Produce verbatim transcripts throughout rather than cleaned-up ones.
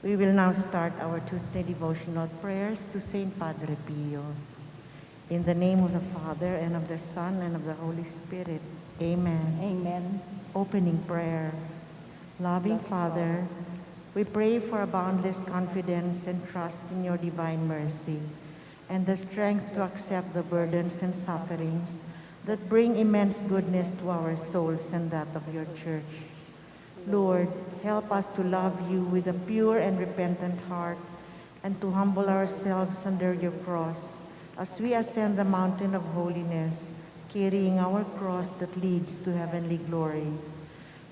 We will now start our Tuesday devotional prayers to Saint Padre Pio. In the name of the Father, and of the Son, and of the Holy Spirit. Amen. Amen. Opening prayer. Loving Father, we pray for a boundless confidence and trust in your divine mercy, and the strength to accept the burdens and sufferings that bring immense goodness to our souls and that of your church. Lord, help us to love you with a pure and repentant heart, and to humble ourselves under your cross as we ascend the mountain of holiness, carrying our cross that leads to heavenly glory.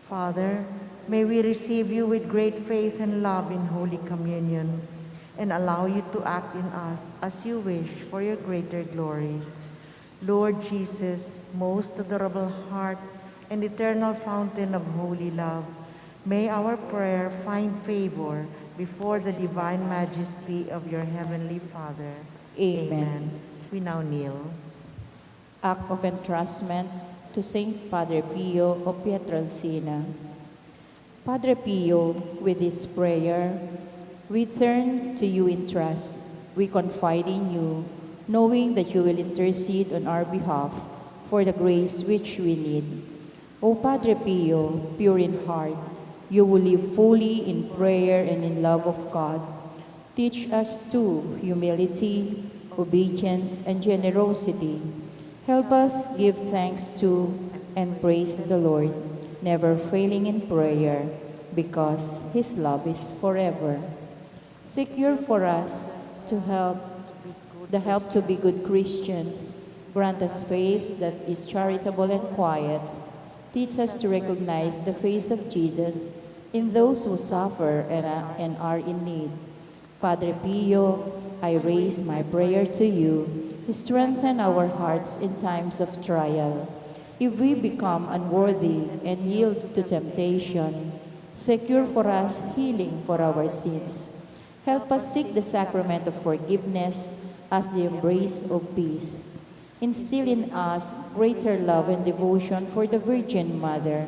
Father, may we receive you with great faith and love in Holy Communion, and allow you to act in us as you wish for your greater glory. Lord Jesus, most adorable heart and eternal fountain of holy love, may our prayer find favor before the divine majesty of your heavenly Father. Amen. Amen. We now kneel. Act of entrustment to Saint Padre Pio of Pietrelcina. Padre Pio, with this prayer, we turn to you in trust. We confide in you, knowing that you will intercede on our behalf for the grace which we need. O Padre Pio, pure in heart, you who live fully in prayer and in love of God, teach us too humility, obedience, and generosity. Help us give thanks to and praise the Lord, never failing in prayer, because his love is forever. Secure for us to help, the help to be good Christians. Grant us faith that is charitable and quiet. Teach us to recognize the face of Jesus in those who suffer and are, and are in need. Padre Pio, I raise my prayer to you. Strengthen our hearts in times of trial. If we become unworthy and yield to temptation, secure for us healing for our sins. Help us seek the sacrament of forgiveness as the embrace of peace. Instill in us greater love and devotion for the Virgin Mother,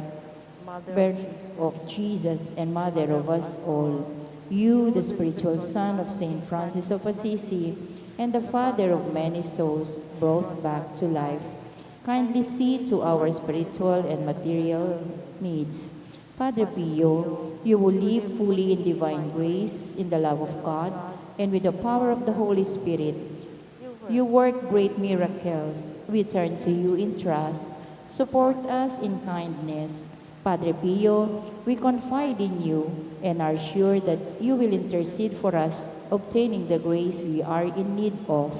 Mother of Jesus and Mother of us all. You, the spiritual son of Saint Francis of Assisi, and the father of many souls brought back to life, kindly see to our spiritual and material needs. Padre Pio, you who live fully in divine grace, in the love of God, and with the power of the Holy Spirit, you work great miracles. We turn to you in trust. Support us in kindness. Padre Pio, we confide in you and are sure that you will intercede for us, obtaining the grace we are in need of.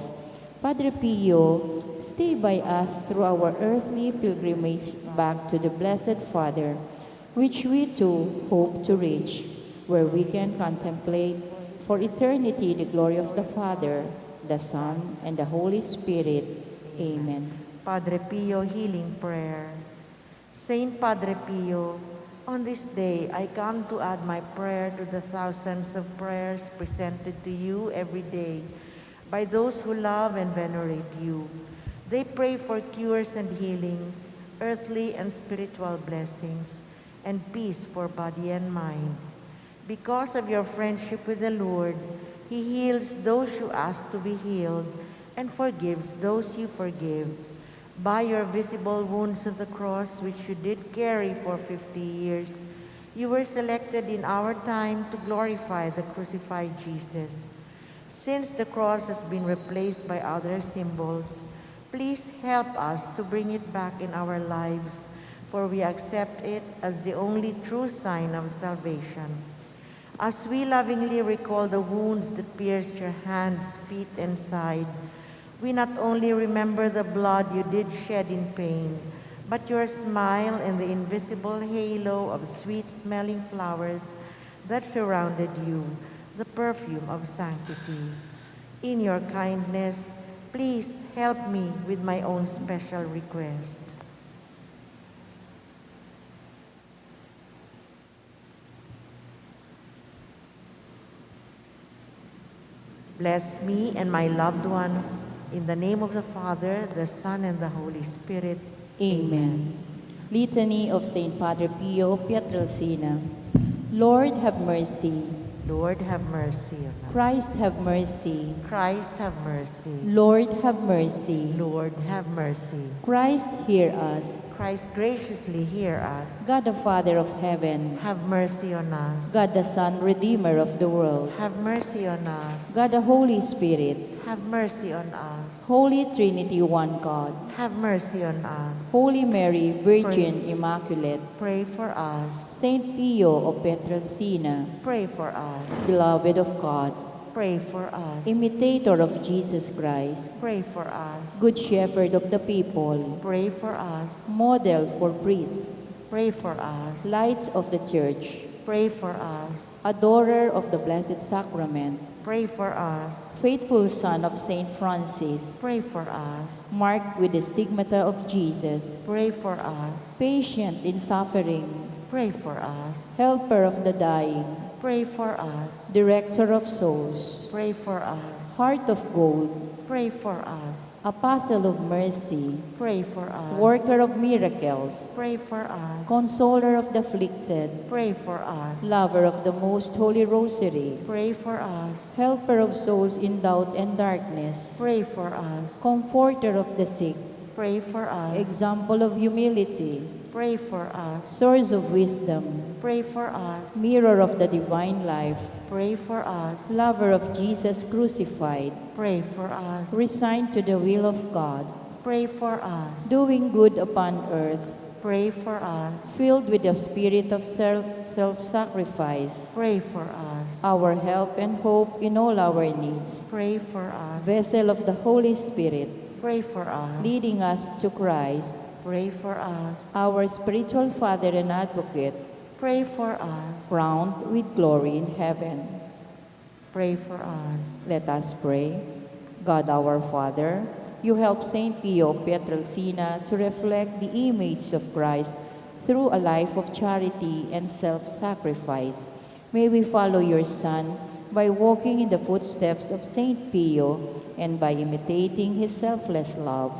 Padre Pio, stay by us through our earthly pilgrimage back to the Blessed Father, which we too hope to reach, where we can contemplate for eternity the glory of the Father, the Son, and the Holy Spirit. Amen. Padre Pio healing prayer. Saint Padre Pio, on this day I come to add my prayer to the thousands of prayers presented to you every day by those who love and venerate you. They pray for cures and healings, earthly and spiritual blessings, and peace for body and mind. Because of your friendship with the Lord, he heals those you ask to be healed and forgives those you forgive. By your visible wounds of the cross, which you did carry for fifty years, you were selected in our time to glorify the crucified Jesus. Since the cross has been replaced by other symbols, please help us to bring it back in our lives, for we accept it as the only true sign of salvation. As we lovingly recall the wounds that pierced your hands, feet, and side, we not only remember the blood you did shed in pain, but your smile and the invisible halo of sweet-smelling flowers that surrounded you, the perfume of sanctity. In your kindness, please help me with my own special request. Bless me and my loved ones, in the name of the Father, the Son, and the Holy Spirit. Amen. Litany of Saint Padre Pio of Pietrelcina. Lord, have mercy. Lord, have mercy on us. Christ, have mercy. Christ, have mercy. Lord, have mercy. Lord, have mercy. Christ, hear us. Christ, graciously hear us. God, the Father of heaven, have mercy on us. God, the Son, Redeemer of the world, have mercy on us. God, the Holy Spirit, have mercy on us. Holy Trinity, one God, have mercy on us. Holy Mary, Virgin Immaculate, pray for us. Saint Pio of Pietrelcina, pray for us. Beloved of God, pray for us. Imitator of Jesus Christ, pray for us. Good Shepherd of the people, pray for us. Model for priests, pray for us. Lights of the Church, pray for us. Adorer of the Blessed Sacrament, pray for us. Faithful son of Saint Francis, pray for us. Marked with the stigmata of Jesus, pray for us. Patient in suffering, pray for us. Helper of the dying, pray for us. Director of souls, pray for us. Heart of gold, pray for us. Apostle of mercy, pray for us. Worker of miracles, pray for us. Consoler of the afflicted, pray for us. Lover of the Most Holy Rosary, pray for us. Helper of souls in doubt and darkness, pray for us. Comforter of the sick, pray for us. Example of humility, pray for us. Source of wisdom, pray for us. Mirror of the divine life, pray for us. Lover of Jesus crucified, pray for us. Resigned to the will of God, pray for us. Doing good upon earth, pray for us. Filled with the spirit of self, self-sacrifice, pray for us. Our help and hope in all our needs, pray for us. Vessel of the Holy Spirit, pray for us. Leading us to Christ, pray for us. Our spiritual Father and Advocate, pray for us. Crowned with glory in heaven, pray for us. Let us pray. God our Father, you help Saint Pio of Pietrelcina to reflect the image of Christ through a life of charity and self-sacrifice. May we follow your Son by walking in the footsteps of Saint Pio and by imitating his selfless love.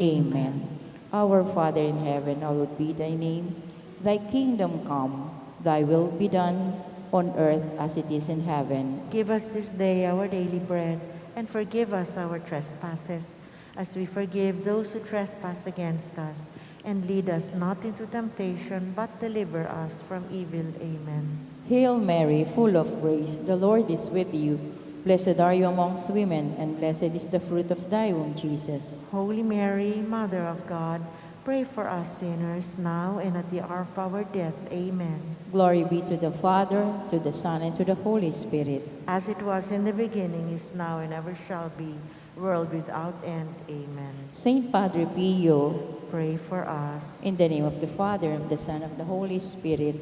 Amen. Our Father in heaven, hallowed be thy name. Thy kingdom come, thy will be done on earth as it is in heaven. Give us this day our daily bread, and forgive us our trespasses, as we forgive those who trespass against us. And lead us not into temptation, but deliver us from evil. Amen. Hail Mary, full of grace, the Lord is with you. Blessed are you amongst women, and blessed is the fruit of thy womb, Jesus. Holy Mary, Mother of God, pray for us sinners, now and at the hour of our death. Amen. Glory be to the Father, to the Son, and to the Holy Spirit. As it was in the beginning, is now, and ever shall be, world without end. Amen. Saint Padre Pio, pray for us. In the name of the Father, of the Son, of the Holy Spirit.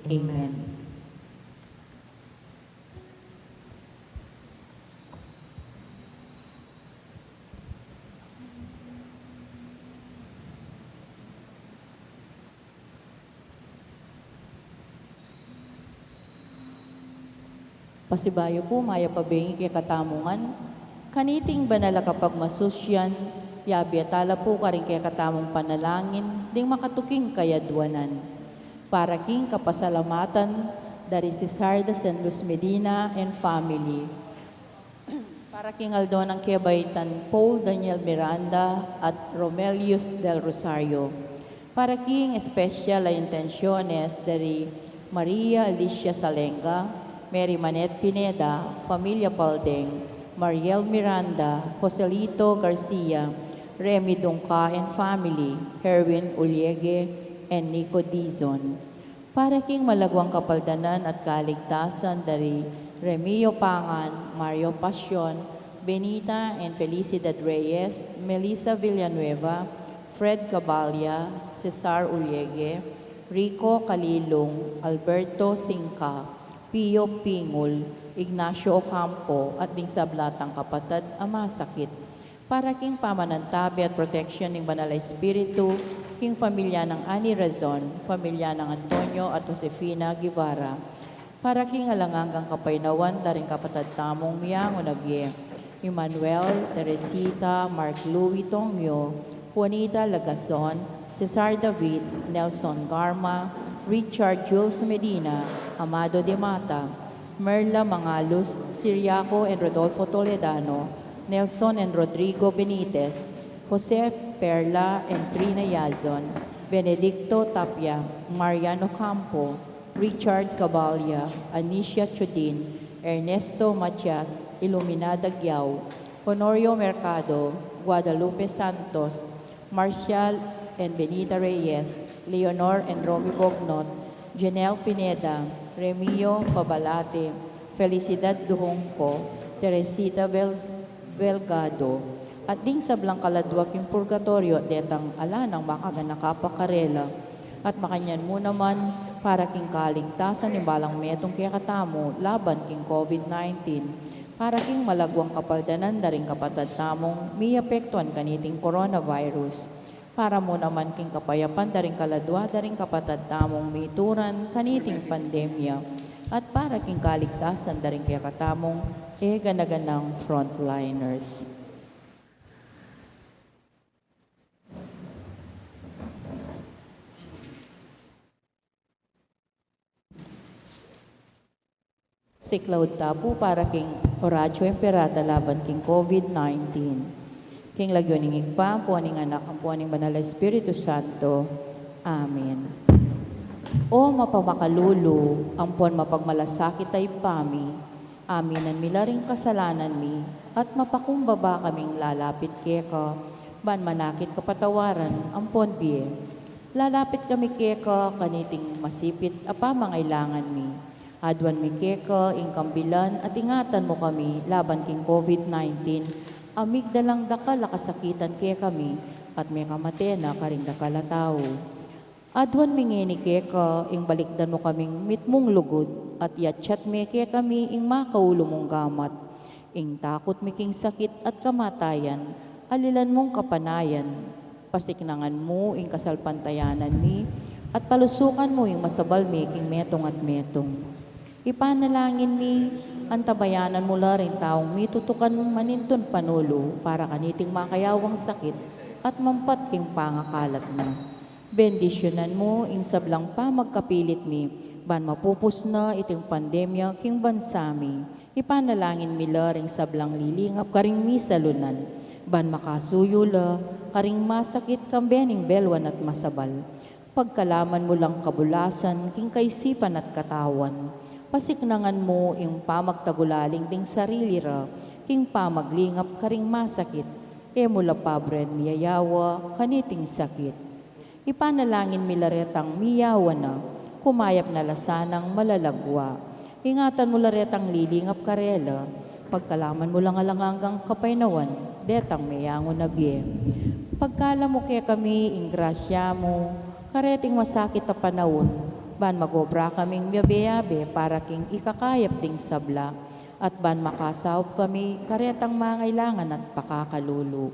Amen. Amen. Pasibayu pu, mayap a bengi kekatamu ngan. Kaniting banal a kapagmasusyan, yabe tala pu karing kekatamung panalangin ding makatuking kayadwanan. Para king kapasalamatan da ri Cesar de San Luz Medina and family. Para king aldo nang kebaitan Paul Daniel Miranda at Romelius del Rosario. Para king espesyal a intensyones da ri Maria Alicia Salenga, Mary Manette Pineda, Familia Paldeng, Mariel Miranda, Joselito Garcia, Remy Dungca and family, Herwin Uliege, and Nico Dizon. Para king malagwang kapaldanan at kaligtasan da ri Remio Pangan, Mario Pasion, Benita and Felicidad Reyes, Melissa Villanueva, Fred Cabalia, Cesar Uliege, Rico Calilung, Alberto Singca, Pio Pingul, Ignacio Ocampo, at ding sabla tang kapatad a masakit. Para king pamanantabe at proteksyon ning Banal a Espiritu, king familia nang Ani Razon, familia nang Antonio at Josefina Guevara. Para king alang anggang kapaynawan da ring kapatad tamung miyangun a bie, Emmanuel, Teresita, Mark Louis Tongyo, Juanita Lagason, Cesar David, Nelson Garma, Richard Jules Medina, Amado de Mata, Merla Mangalus, Ciriaco and Rodolfo Toledano, Nelson and Rodrigo Benitez, Jose, Perla and Trina Yazon, Benedicto Tapia, Mariano Campo, Richard Cabalia, Anicia Chudin, Ernesto Matias, Iluminada Giao, Honorio Mercado, Guadalupe Santos, Marcial and Benita Reyes, Leonor and Romy Bognot, Janelle Pineda, Remio Pabalate, Felicidad Duhungco, Teresita Vel-, Velgado, at ding sablang kaladua king purgatoryo at detang ala nang makaganaka pa karela. At makanyan mu naman, para king kaligtasan ning balang metung kekatamu laban king COVID nineteen, para king malagwang kapaldanan da ring kapatad tamung miapektuan kaniting coronavirus, para mu naman king kapayapan da ring kaladua da ring kapatad tamung mituran kaniting pandemya, at para king kaligtasan da ring kekatamung e gana-ganang frontliners. Siklaud ta pu para king Oratio Imperata laban king COVID nineteen. King lagyu ning Ibpa, ampo ning Anak, ampo ning Banal a Espiritu Santo. Amen. O mapamakalulu, ampon mapagmalasakit a Ibpa mi, aminan mi la ring kasalanan mi, at mapakumbaba kaming lalapit keka, ban manakit kapatawaran ampon bie. Lalapit kami keka kaniting masipit a pamangailangan mi. Aduan mi keka ing kambilan at ingatan mu kami laban king COVID nineteen, a migdalang dakal a kasakitan kekami, at mekamate na karing dakal a tau. Aduan mi ngeni keka ing balikdan mu kaming mitmung lugud, at yatyat me kekami ing makaulu mung gamat. Ing takut mi king sakit at kamatayan, alilan mung kapanayan. Pasiknangan mu ing kasalpantayanan mi, at palusukan mu ing masabal mi king metung at metung. Ipanalangin mi, antabayanan mu la ring taung mitutukan manintun panulu para kaniting makayawang sakit at mampat king pangakalat na. Bendisyunan mu ing sablang pamagkapilit mi, ban mapupus na iting pandemya king bansa mi. Ipanalangin mi la ring sablang lilingap karing misalunan, ban makasuyu la karing masakit kambe ning belwan at masabal. Pagkalaman mu lang kabulasan king kaisipan at katawan. Pasiknangan mu ing pamagtagulaling ding sarili ra king pamaglingap karing masakit. E mu la pabren miyayawa kaniting sakit. Ipanalangin mi la retang miyawa na, kumayap na la sanang malalagwa. Ingatan mu la retang lilingap karela, pagkalaman mu lang alang anggang kapaynawan detang meyangu na bie. Pagkalam mu kekami ing grasya mu, kareting masakit a panaun, ban mag-obra kaming miyabe-yabe para king ikakayap ding sabla, at ban makasaup kami karetang mangailangan at pakakalulu.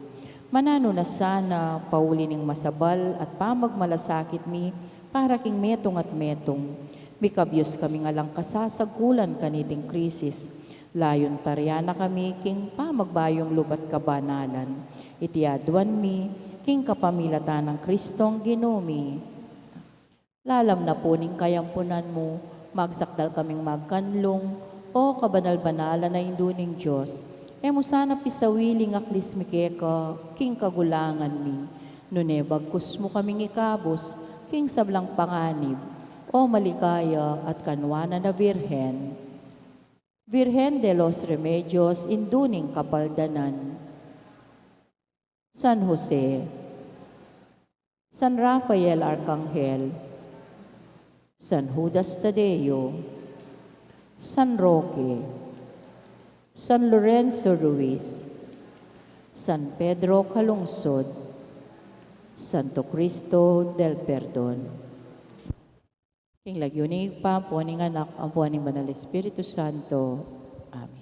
Mananu na sana, pauli ning masabal at pamagmalasakit mi para king metung at metung. Mikabyus kaming alang kasasagkulan kaniting krisis. Layun tarian na kami king pamagbayung lub at kabanalan. Iti aduan mi king kapamilatan nang Kristong Ginu mi. Lalam na pu ning kayampunan mu, magsakdal kaming magkanlung, O kabanal-banalan a Indu ning Dios. E mu sana pisawili ing aklis mi keka king kagulangan mi, nune bagkus mu kaming ikabus king sablang panganib, O maligaya at kanuanan a Birhen. Virgen de los Remedios, Indu ning Kapaldanan. San Jose, San Rafael Arcangel, San Judas Tadeo, San Roque, San Lorenzo Ruiz, San Pedro Calungsod, Santo Cristo del Perdon. King lagyu ning Ibpa, ampo ning Anak, ampo ning Banal Espiritu Santo. Amen.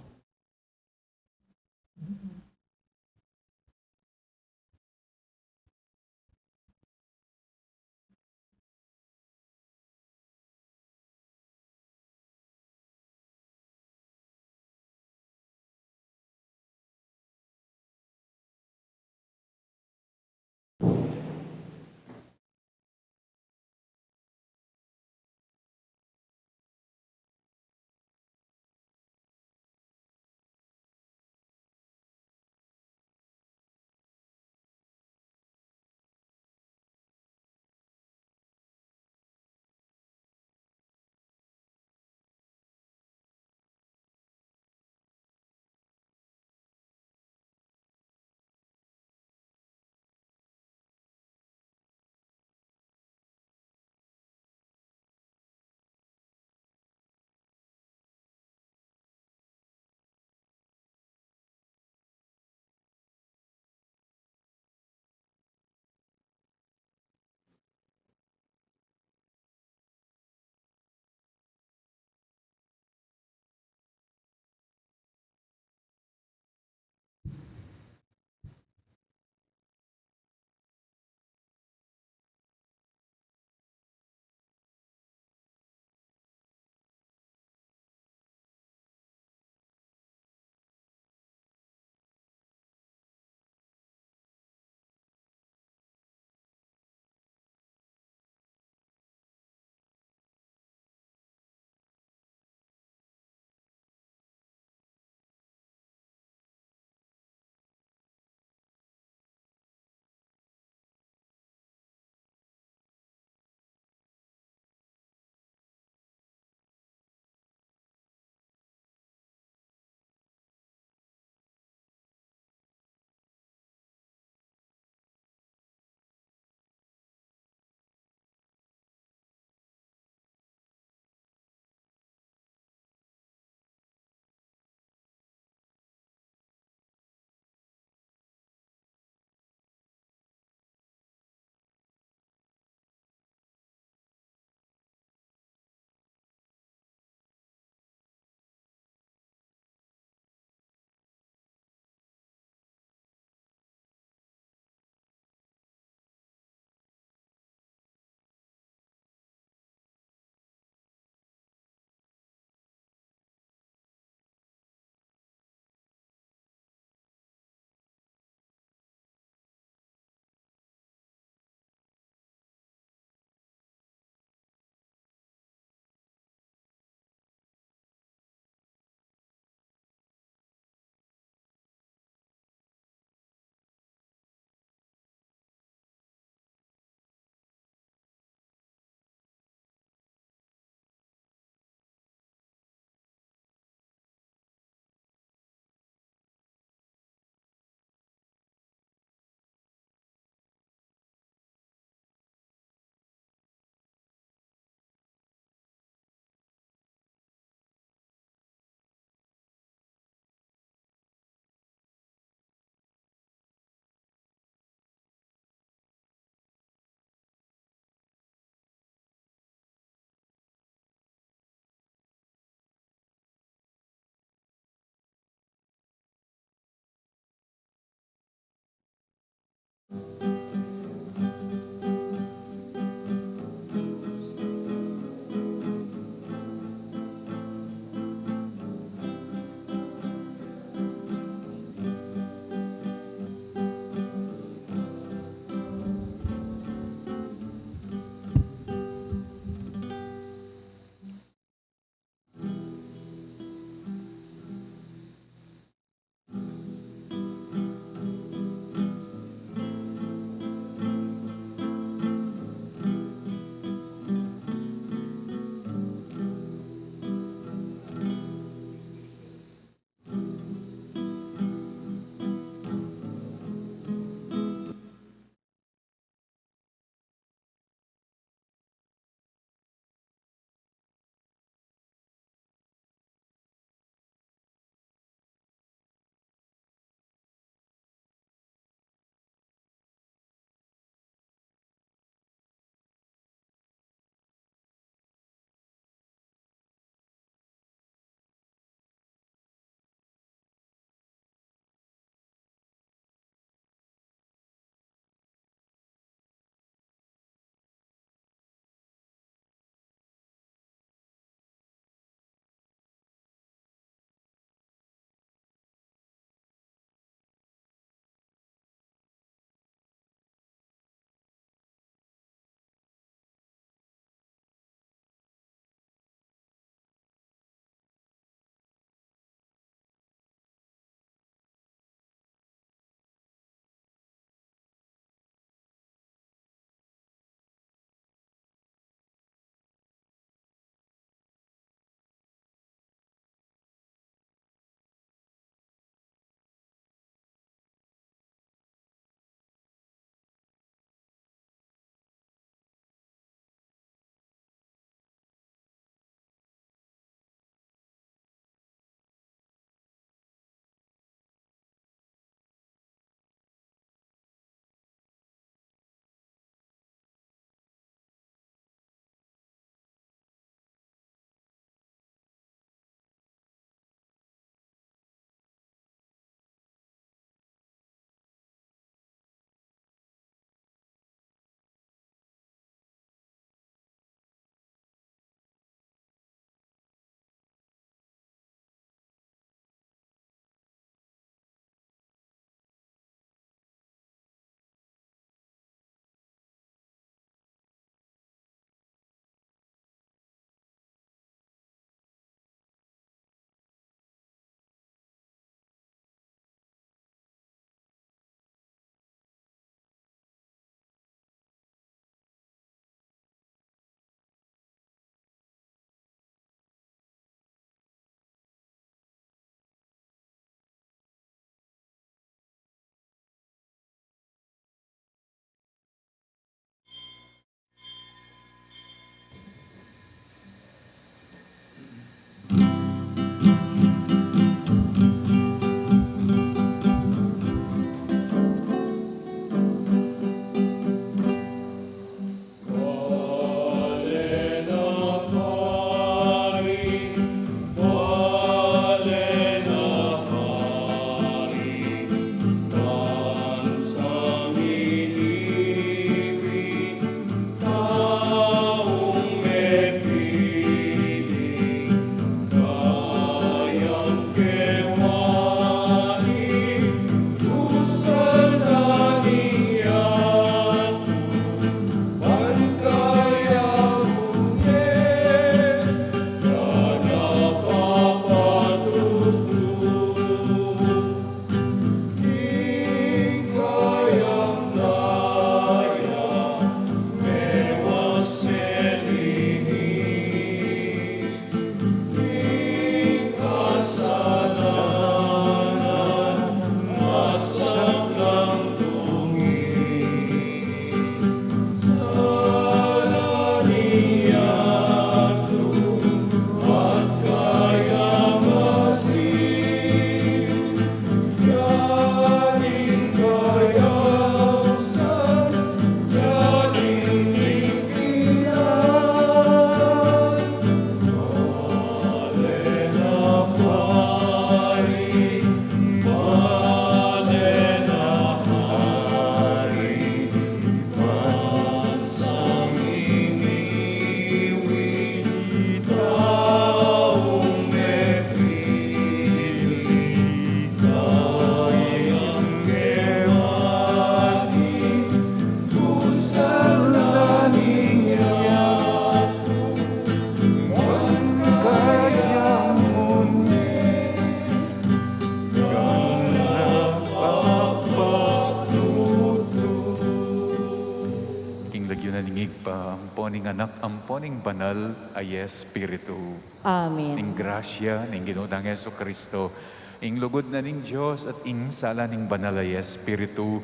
Ibpa, ampo ning Anak, ampo ning Banal a Espiritu. Amen. Ing grasya ning Ginu tang Jesucristo, ing lugud na ning Dios, at ing sala ning Banal a Espiritu,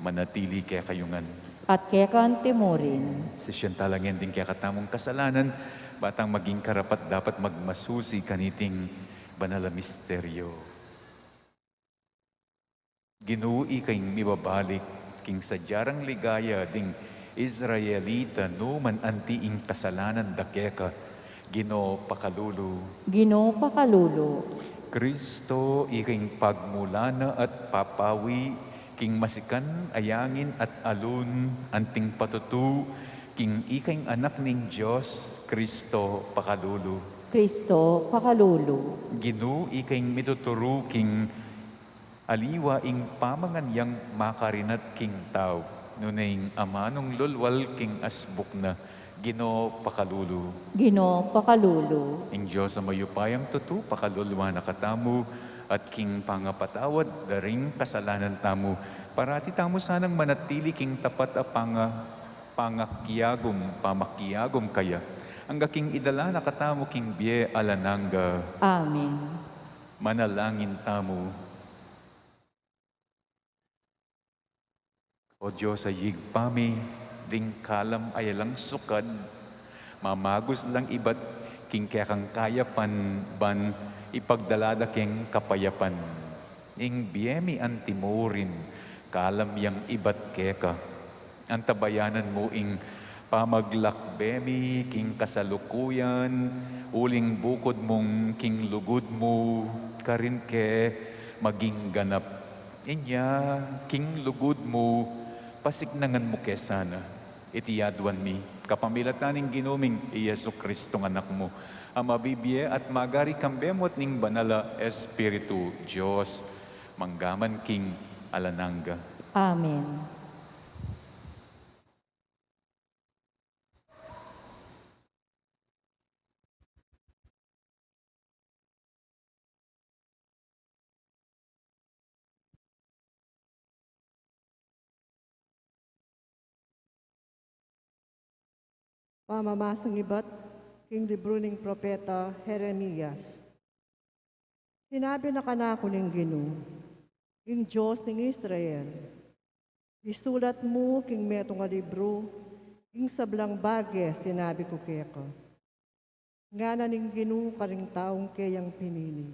manatili kekayu ngan. At keka antimurin. Sisian tala ngan ding kekatamung kasalanan, ba tang maging karapat-dapat magmasusi kaniting banal a misteryo. Ginu, ika ing mibabalik king sadyang ligaya ding Israelita, nu man anti ing kasalanan da keka, Ginu pakalulu. Ginu pakalulu. Kristo, ika ing pagmulana at papawi king masikan a yangin at alun, anting patutu king ika ing Anak ning Dios, Kristo pakalulu. Kristo pakalulu. Ginu, ika ing mituturu king aliwa ing pamangan yang makarin at king tau, nune ing amanung lulwal king asbuk na, Ginu pakalulu. Ginu pakalulu. Ing Dios a mayupayang tutu pakaluluan na katamu, at king pangapatawad da ring kasalanan tamu, parati tamu sanang manatili king tapat a panga-, pangakyagum, pamakyagum kaya, angga king idala na katamu king bie alang angga. Amen. Manalangin tamu. O Dios a Ibpa mi, ding kalam a alang sukad, mamagus lang ibat king kekang kayapan, ban ipagdala da keng kapayapan ing bie mi antimurin, kalam yang ibat keka. Antabayanan mu ing pamaglakbe mi king kasalukuyan, uling bukud mung king lugud mu karin ke maging ganap. Inya, king lugud mu, pasiknangan mu ke sana. Iti aduan mi kapamilatan ning Ginu ming i Jesucristo nga Anak mu, a mabibie at magari kambe mu at ning Banal a Espiritu, Dios, mangga man king alang angga. Amen. Pamamasang ibat king libru ning propeta Jeremias. Sinabi na kanaku ning Ginu, ing Dios ning Israel, isulat mu king metung a libru ing sablang bage sinabi ku keka. Ngana ning Ginu karing taung keyang pinili.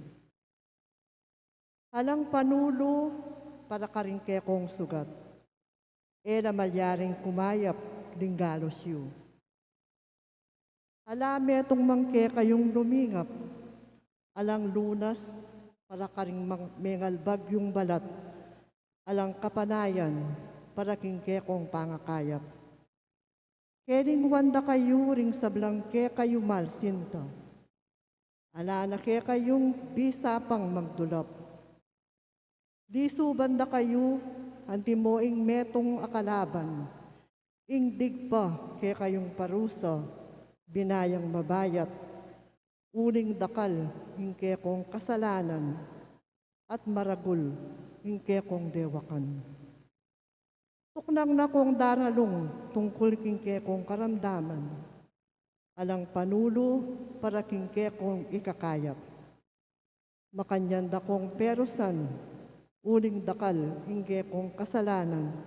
Alang panulu para karing kekong sugat. E la malyaring kumayap ding galos yu. Ala metung mang kekayung lumingap, alang lunas para karing mang-, mengalbag yung balat, alang kapanayan para king kekong pangakayap. Kelingwan da kayu ring sablang kekayu malsinta. Ala na kekayung bisa pang magdulap. Lisuban da kayu antimo ing metung a kalaban, ing digpa kekayung parusa, binayang mabayat, uling dakal ing kekong kasalanan, at maragul ing kekong dewakan. Tuknang na kong daralung tungkul king kekong karamdaman, alang panulu para king kekong ikakayap. Makanyan da kong perusan, uling dakal ing kekong kasalanan,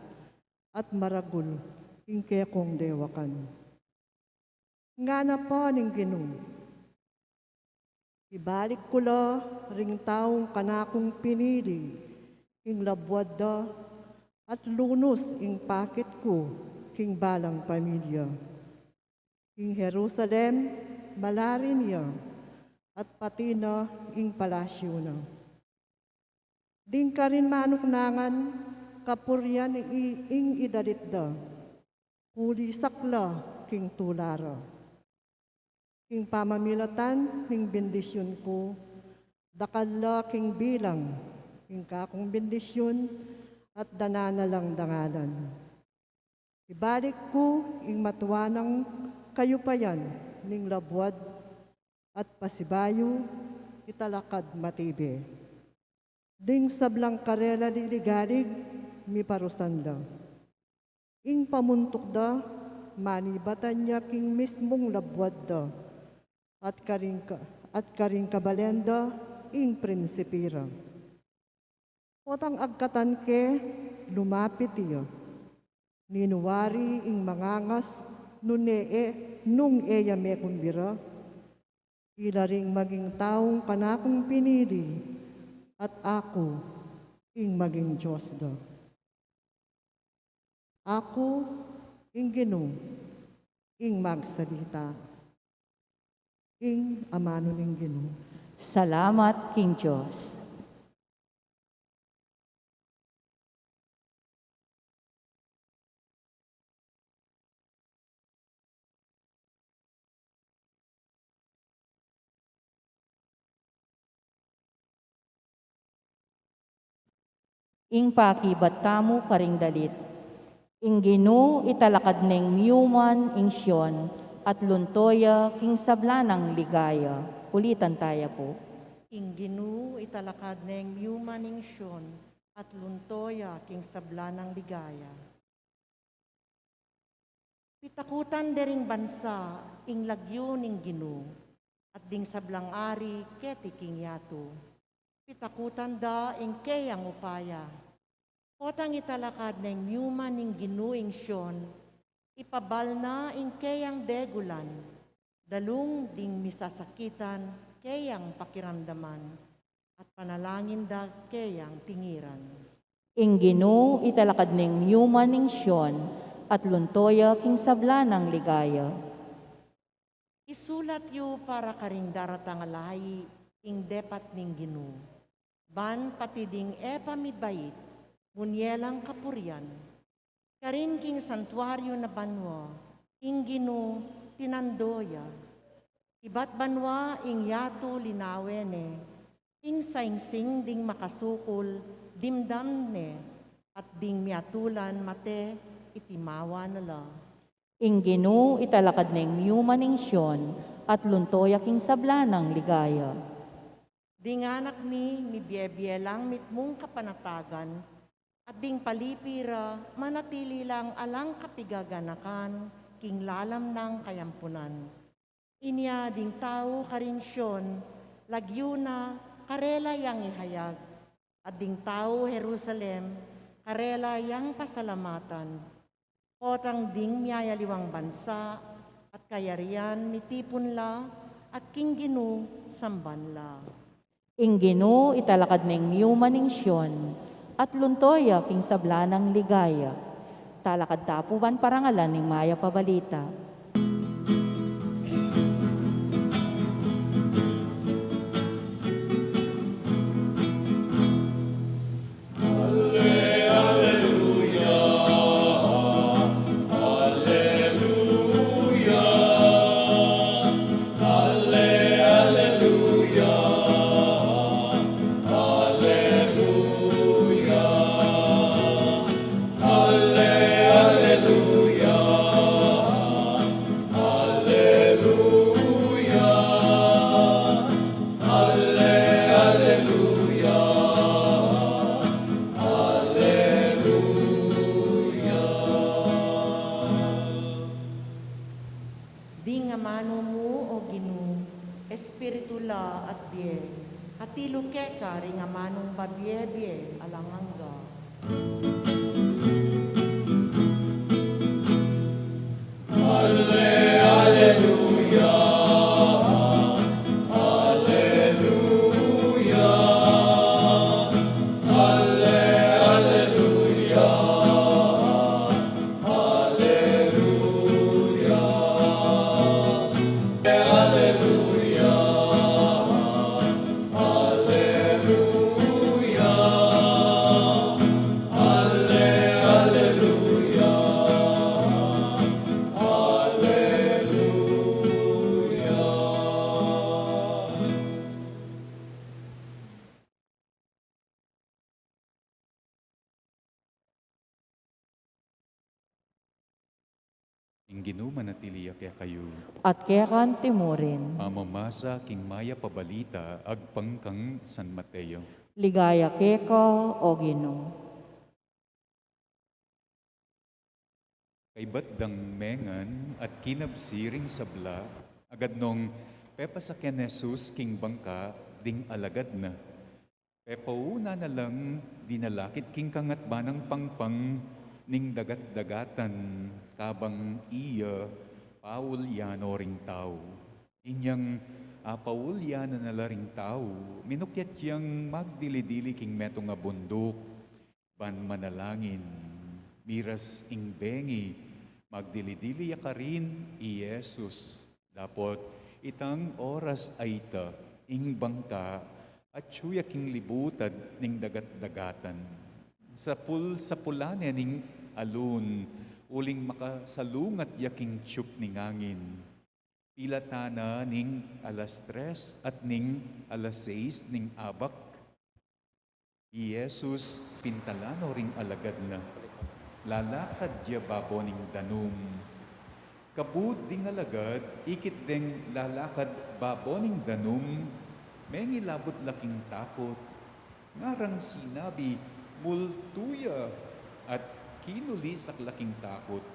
at maragul ing kekong dewakan. Ngana pa ning Ginu, ibalik ku la ring taung kanakung pinili ing labuad da, at lunus ing pakit ku king balang pamilya. Ing Jerusalem malarin ya, at pati na ing palasyu na. Ding karin manuknangan, kapurian i-, ing idalit da, kuli sakla king tula ra. King pamamilatan ning bendisyun ku, dakal la king bilang ing kakung bendisyun, at danan na lang dangalan. Ibalik ku ing matua nang kayupayan ning labuad, at pasibayu italakad matibe. Ding sablang karela liligalig, miparusan da. Ing pamuntuk da, manibatan ya king mismung labuad da, at karing ka-, at karing kabalen da ing prinsipi ra. Potang agkatan ke, lumapit iya. Ninu wari ing mangangas, nune e, nung e ya mekumbira? Ila ring maging taung kanakung pinili, at aku ing maging Dios da. Aku ing Ginu, ing magsalita. Ing amanu ning Ginu. Salamat king Dios. Ing pakibat tamu karing dalit. Ing Ginu italakad neng miyuman ing Sion, at lunto ya king sabla nang ligaya. Ulitan taya pu. Ing Ginu italakad neng miyuman ing Sion, at lunto ya king sabla nang ligaya. Pitakutan de ring bansa ing lagyu ning Ginu, at ding sablang ari keti king yatu. Pitakutan da ing keyang upaya. Potang italakad neng miyuman ning Ginu ing Sion, ipabal na ing keyang degulan, dalung ding misasakitan keyang pakiramdaman, at panalangin da keyang tingiran. Ing Ginu italakad neng miyuman ing Sion, at lunto ya king sabla nang ligaya. Isulat yu para karing daratang a lahi ing depat ning Ginu, ban pati ding e pa mibait, munye lang kapurian. Karin king santuaryu na banua, ing Ginu tinando ya. Ibat banua ing yatu linawe ne, ing saingsing ding makasukul dimdam ne, at ding miatulan mate itimawa na la. Ing Ginu italakad neng miyuman ing Sion, at lunto ya king sabla nang ligaya. Ding anak mi, mibie-bie lang mitmung kapanatagan, at ding palipi ra, manatili lang alang kapigaganakan king lalam nang kayampunan. Inya ding tau karin Sion, lagyu na, karela yang ihayag, at ding tau Jerusalem, karela yang pasalamatan. Potang ding miyayaliwang bansa at kayarian mitipun la, at king Ginu samban la. Ing Ginu italakad neng miyuman ing Sion, at lunto ya king sabla nang ligaya. Talakad ta pu ban parangalan ing mayap a balita. Ding amanu mu, o Ginu, espiritu la at bie, atilu keka ring amanung babie-bie alang angga. Alle-, alleluia, alleluia, alle-, alleluia, alleluia, alleluia, alleluia, alle-, alleluia, alleluia. Ing Ginu manatili ya kekayu. At keka anti murin. Pamamasa king mayap a balita agpang kang San Mateo. Ligaya keka, o Ginu. Kaybat dang mengan at kinabsi ring sabla, agad nong pepasaken Jesus king bangka ding alagad na. Pepauna na lang dinalakit king kangatbanang pangpang ning dagat-dagatan, kabang iya paulyano ring tau. Inyang apaulyano na la ring tau, minukyat yang magdili-dili king metung a bunduk, ban manalangin. Miras ing bengi, magdili-dili ya karin i Jesus. Dapot itang oras a ita, ing bangka atyu ya king libutad ning dagat-dagatan. Sapul-sapulan ne ning alun, uling makasalungat ya king tiyup ning angin. Pilatan na ning alas tres at ning alas sais ning abak, i Jesus pintalan no ring alagad na. Lalakad ya babo ning danum. Kabud ding alagad, ikit deng lalakad babo ning danum, mengilabut la king takut. Ngarang sinabi, "Multu ya," at kinulisak la king takut.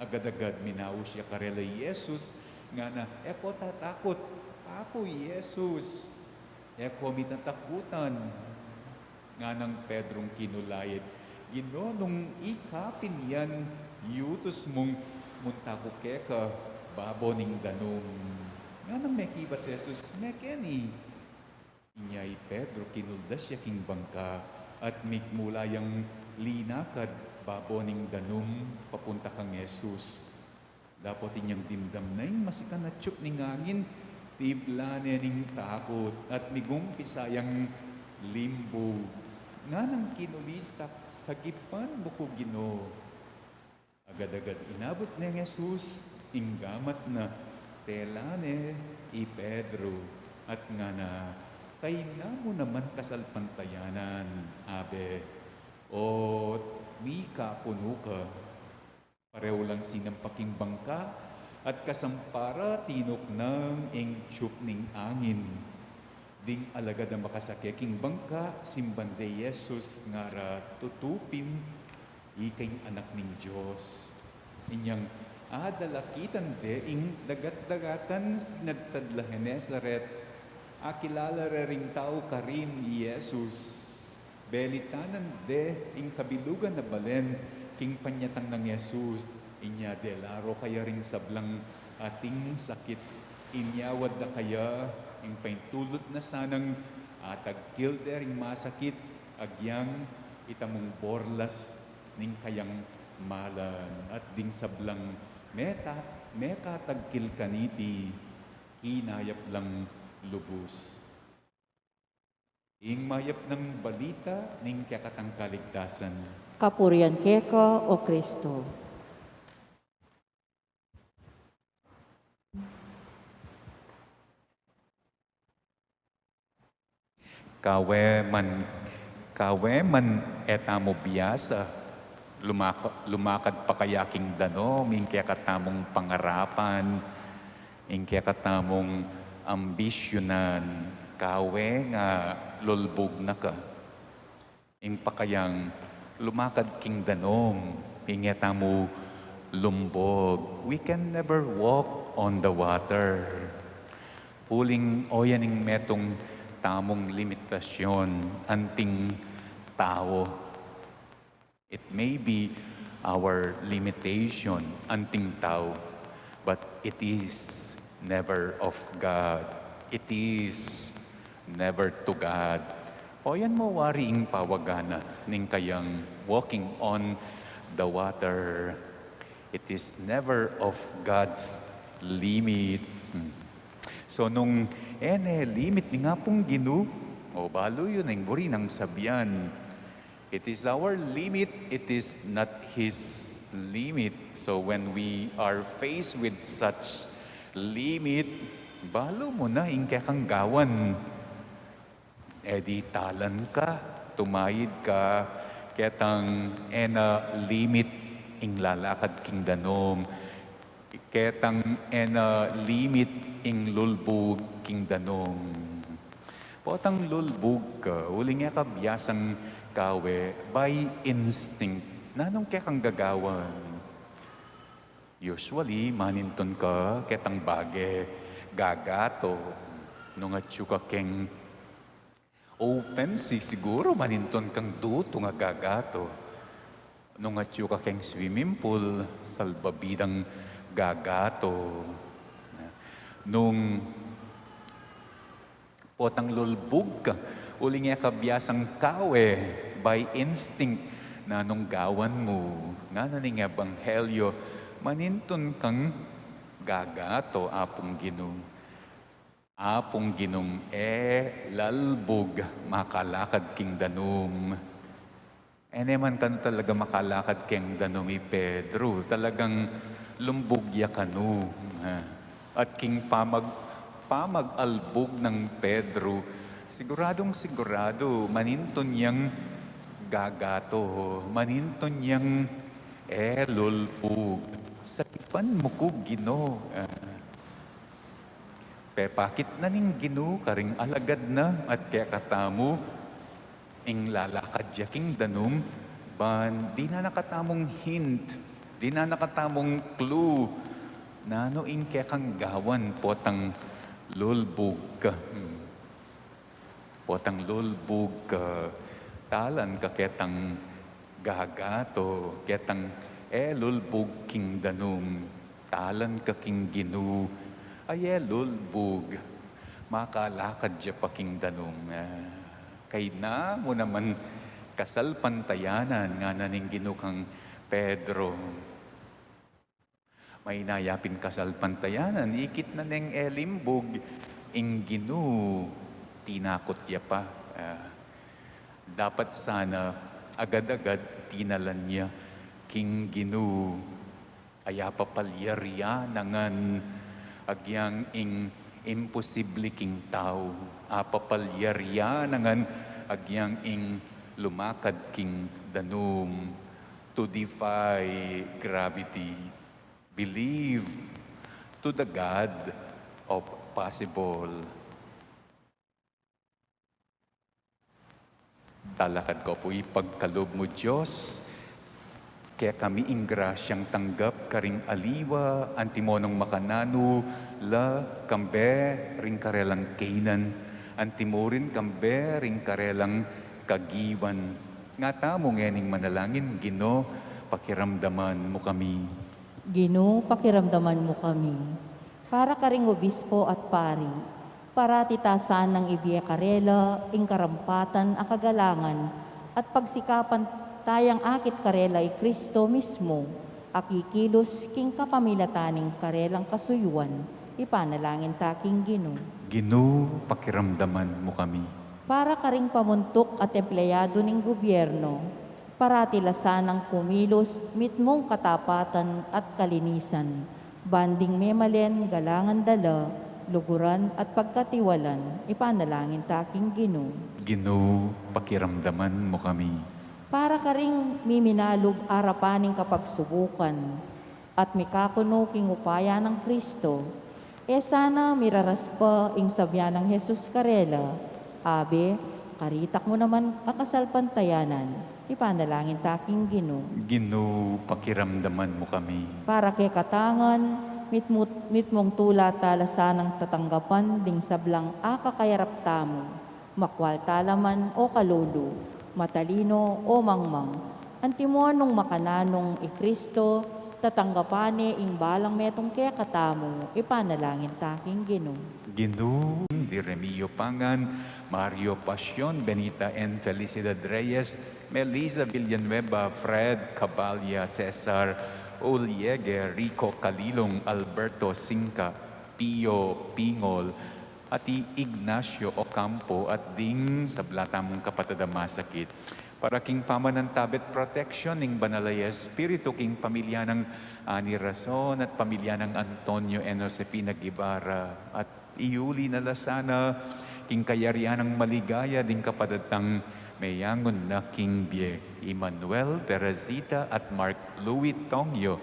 Agad-agad minaus ya karela i Jesus, ngana, "E ko tatakut, aku i Jesus. E ko mitatakutan." Nganang Pedrong kinulaid, "Ginu, nung ika pin yan, yutus mung munta ku keka babo ning danum." Nganang mekibat i Jesus, "Mekeni." Inya i Pedro kinuldas ya king bangka at migmula yang linakad babo ning danum papunta kang Jesus. Dapot inyang dimdam na ing masikan a tiyup ning angin, tibla ne ning takut at migumpisa yang limbug. Nganang kinulisak, "Sagipan mu ku, Ginu." Agad-agad inabut neng Jesus ing gamat na, tela ne i Pedro, at ngana, "Kayna mu naman kasalpantayanan, abe, o't mikapunu ka." Pareho lang sinampa king bangka, at kasampara tinuknang ing tiyup ning angin. Ding alagad a makasake king bangka, simban de i Jesus, ngara, "Tutu pin ika ing Anak ning Dios." Inyang adalakitan de ing dagat-dagatan, sinadsad la Genesaret. Akilala re ring tau karin i Jesus. Belitanan de ing kabilugan a balen king panyatang nang Jesus. Inya de la ro kaya ring sablang ating sakit. Inyawad da kaya ing paintulut na sanang atagkil de ring masakit, agyang itamung borlas ning kayang malan at ding sablang meta-, mekatagkil kaniti, kinayap lang lubus. Ing mayap nang balita ning kekatang kaligtasan. Kapurian keka, O Kristo. Kawe man, kawe man e tamu biasa lumaka-, lumakad pa kaya king danum, ing kekatamung pangarapan, ing kekatamung ambisyunan, kawe nga lulbug na ka. Ing pakayang lumakad king danum, ing e tamu lumbug. We can never walk on the water. Uling oyan ing metung tamung limitasyon anting tau. It may be our limitation anting tau, but it is never of God. It is never to God. Oyan mu wari ing pawagan na ning kayang walking on the water. It is never of God's limit. Hmm. So, nung e ne limit ning Apung Ginu, o balu yu ing buri nang sabian. It is our limit, it is not His limit. So when we are faced with such limit, balu mu na ing kekang gawan. E di talan ka, tumayid ka, ketang e na limit ing lalakad king danum. Ketang e na limit ing lulbug king danum. Potang lulbug ka, uling e ka biasang kawe, by instinct, nanung kekang gagawan? Usually, manintun ka ketang bage gagato. Nung atyu ka keng open sea, siguru manintun kang dutung a gagato. Nung atyu ka keng swimming pool, salbabidang gagato. Nung potang lulbug ka, uling e ka biasang kawe, by instinct, nanung gawan mu? Ngana ning ebanghelyo, manintun kang gagato, Apung Ginu. Apung Ginung e lalbug, makalakad king danum. E ne man kanu talaga makalakad keng danum i Pedro, talagang lumbug ya kanu, ha. At king pamag-, pamag-albug nang Pedro, siguradung sigurado, manintun yang gagato, manintun yang e lulbug. Sakipan mu ku, Ginu, ha. Pepakit na ning Ginu karing alagad na at kekatamu, ing lalakad ya king danum, ban dinan na katamung hint, dinan na katamung clue, nanu ing kekang gawan potang lulbug ka. Hmm. Potang lulbug ka, talan ka ketang gagato, ketang e lulbug king danum, talan ka king Ginu, ay e lulbug, makalakad ya pa king danum. Ah, kayna mu naman kasalpantayanan, ngana ning Ginu kang Pedro. Mayna ya pin kasalpantayanan, ikit na neng e limbug, ing Ginu, tinakut ya pa. Ah, dapat sana agad-agad tinalan ya king Ginu. Ay apapalyarian na ngan agyang ing imposible king tau. Apapalyarian na ngan agyang ing lumakad king danum. To defy gravity. Believe to the God of possible. Talakad ko pu. Ipagkalub mu, Dios, kekami ing grasyang tanggap karing aliwa, antimo nung makananu la kambe ring karelang kainan, antimo rin kambe ring karelang kagiwan. Nga tamu ngening manalangin, Ginu, pakiramdaman mu kami. Ginu, pakiramdaman mu kami. Para karing obispo at pari, parati ta sanang ibie karela ing karampatan a kagalangan at pagsikapan tayang akit karela i Kristo mismu, a kikilus king kapamilatan ning karelang kasuyuan, ipanalangin ta king Ginu. Ginu, pakiramdaman mu kami. Para karing pamuntuk at empleyado ning gubyerno, parati la sanang kumilus mitmung katapatan at kalinisan, ban ding memalen galangan da la, luguran at pagkatiwalan, ipanalangin ta king Ginu. Ginu, pakiramdaman mu kami. Para karing miminalub arapan ning kapagsubukan, at mikakunu king upaya nang Kristo, e sana miraras pa ing sabian nang Jesus karela, Abe, karitak mu naman a kasalpantayanan, ipanalangin ta king Ginu. Ginu, pakiramdaman mu kami. Para kekatang ngan, mitmu-, mitmung tula ta la sanang tatanggapan ding sablang akakayarap tamu, makwal ta la man o kalulu, matalino o mangmang, antimo nung makananung i Kristo, tatanggapan ne ing balang metung kekatamu, ipanalangin ta king Ginu. Ginu, di Remio Pangan, Mario Pasion, Benita N. Felicidad Reyes, Melissa Villanueva, Fred Cabalia, Cesar Uliege, Rico Calilong, Alberto Singka, Pio Pingol, at i Ignacio Ocampo, at ding sabla tamung kapatad a masakit. Para king pamanantabe at protection ning Banal a Espiritu king pamilya nang Ani Rason at pamilya nang Antonio and Josefina Guevara, at iuli na la sana king kayarian nang maligaya ding kapatad tang meyangun na king bie, i Manuel, Teresita, at Mark Louis Tongyo,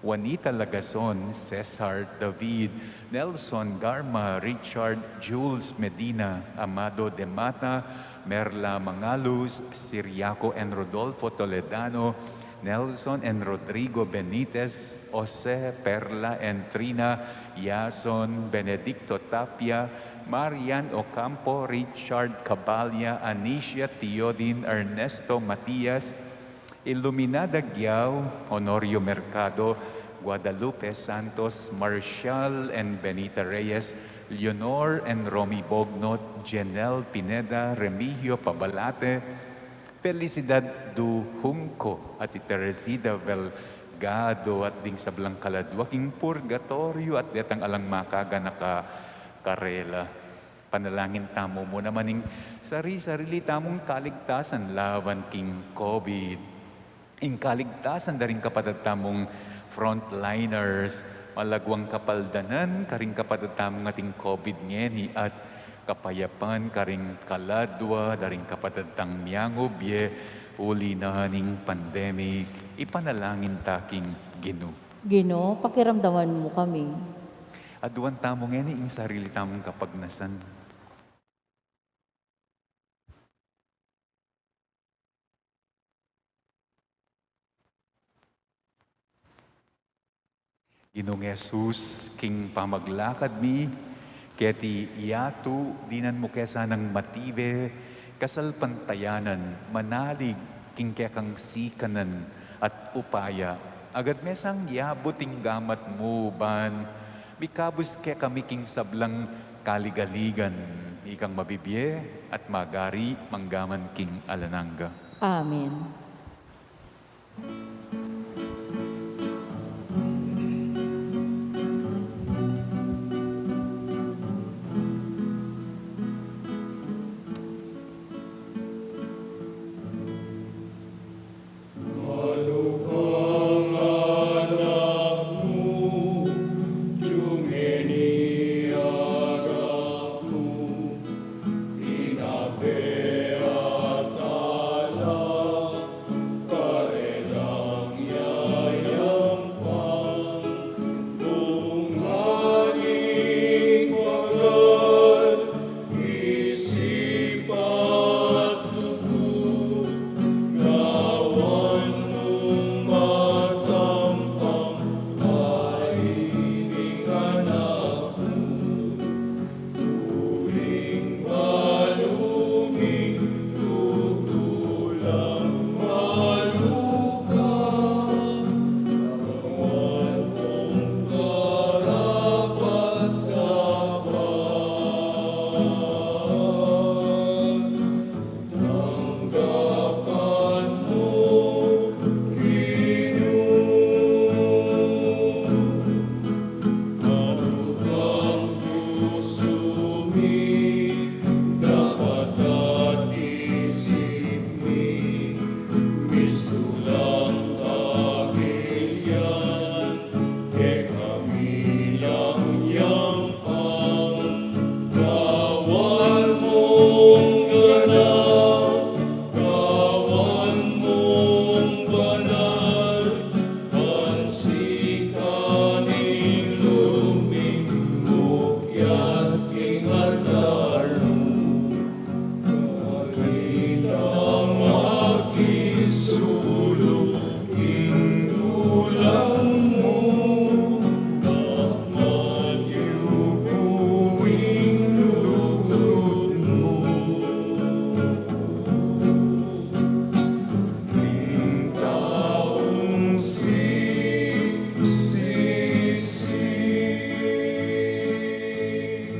Juanita Lagason, Cesar David, Nelson Garma, Richard Jules Medina, Amado de Mata, Merla Mangalus, Siriaco and Rodolfo Toledano, Nelson and Rodrigo Benitez, Jose, Perla and Trina, Yason, Benedicto Tapia, Marian Ocampo, Richard Caballa, Anicia Teodin, Ernesto Matias, Iluminada Giao, Honorio Mercado, Guadalupe Santos, Marshall and Benita Reyes, Leonor and Romy Bognot, Jenel Pineda, Remigio Pabalate, Felicidad Du Junco at i Teresita Velgado at ding sablang kaladua king purgatoryo at detang alang makaganaka karela. Panalangin tamu mu naman ing sari-sarili tamung kaligtasan laban king COVID. Ing kaligtasan da ring kapatad tamung frontliners, malaguang kapaldanan karing kapatad tamung ating COVID ngeni at kapayapan karing kaladua da ring kapatad tang miangub ye uli na ning pandemic. Ipanalangin ta king Ginu. Ginu, pakiramdaman mu kami. Aduan tamu ngeni ing sarili tamung kapagnasan. Ginung Jesus, king pamaglakad mi keti yatu, dinan mu ke sanang matibe, kasalpantayanan, manalig king kekang sikanan at upaya. Agad mesang yabut ing gamat mu ban mikabus kekami king sablang kaligaligan, ikang mabibie at magari manggaman king alang angga. Amen.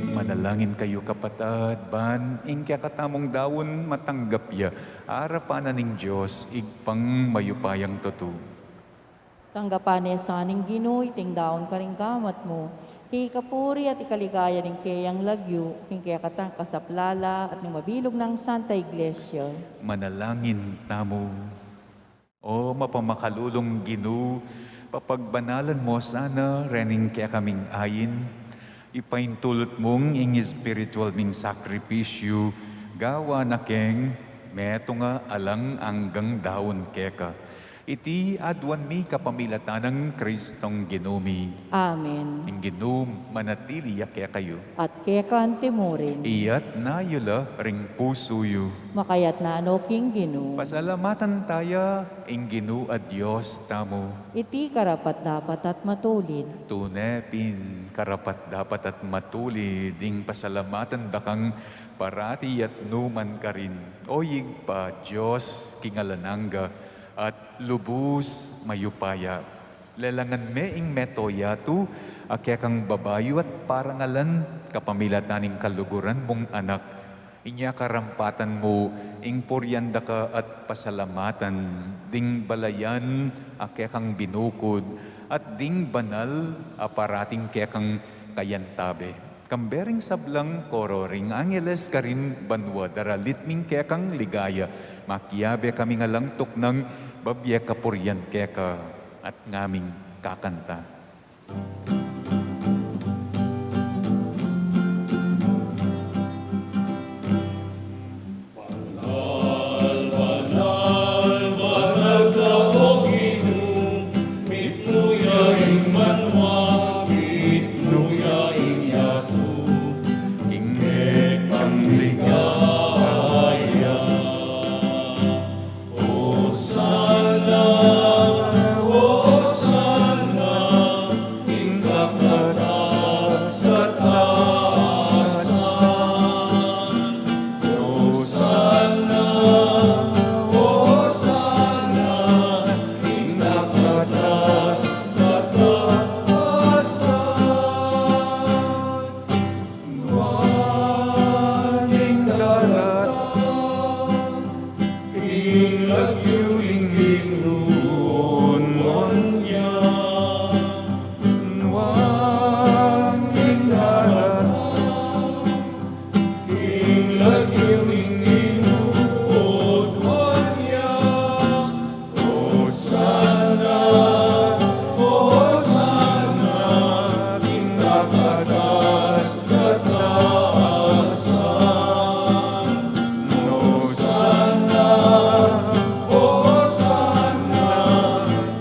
Manalangin kayu, kapatad, ban ing kekatamung daun matanggap ya arapan na ning Dios, Ibpang mayupayang tutu. Tanggapan na sa ning Ginu iting daun karing gamat mu, ikapuri at ikaligaya ning keyang lagyu, king kekatang kasaplalan at ning mabilug nang Santa Iglesia. Manalangin tamu. O mapamakalulung Ginu, papagbanalan mu sana rening kekaming ain, ipaintulut mung ing espiritual ming sakripisyu, gawa na keng metung a alang anggang daun keka. Iti aduan mi kapamilatan nang Kristong Ginu mi. Amen. Ing Ginu manatili ya kekayu. At keka antimurin. Iyatas yu la ring pusu yu. Makayatas no king Ginu. Pasalamatan taya ing Ginu a Dios tamu. Iti karapat-dapat at matulid. Tune pin karapat-dapat at matulid ing pasalamatan da kang parati at nukarin man, O Ibpa, Dios king alang angga at lubus mayupaya. Lelangan me ing mabilug a yatu a kekang babayu at parangalan kapamilatan ning kaluguran mung Anak. Inya karampatan mu ing purian da ka at pasalamatan ding balayan a kekang binukud at ding banal a parating kekang kayantabe. Kambe ring sablang koro ring angeles karin banua daralit ning kekang ligaya, makiabe kami ngan tuknang babie kapurian keka at ngaming kakanta. Banal, banal, banal ka, O Ginu, mitmu ya ing banua, mitmu ya ing yatu, ing kekang ligaya. Osana, Osana, king kakatas-katasan. Osana, Osana, king kakatas-katasan. Nuan ing daratang, ing lagyu ning Ginu, nuan ya. Nuan ing daratang, ing lagyu ning Ginu, nuan ya. Osana, Osana, king kakatas-katasan. Osana, Osana,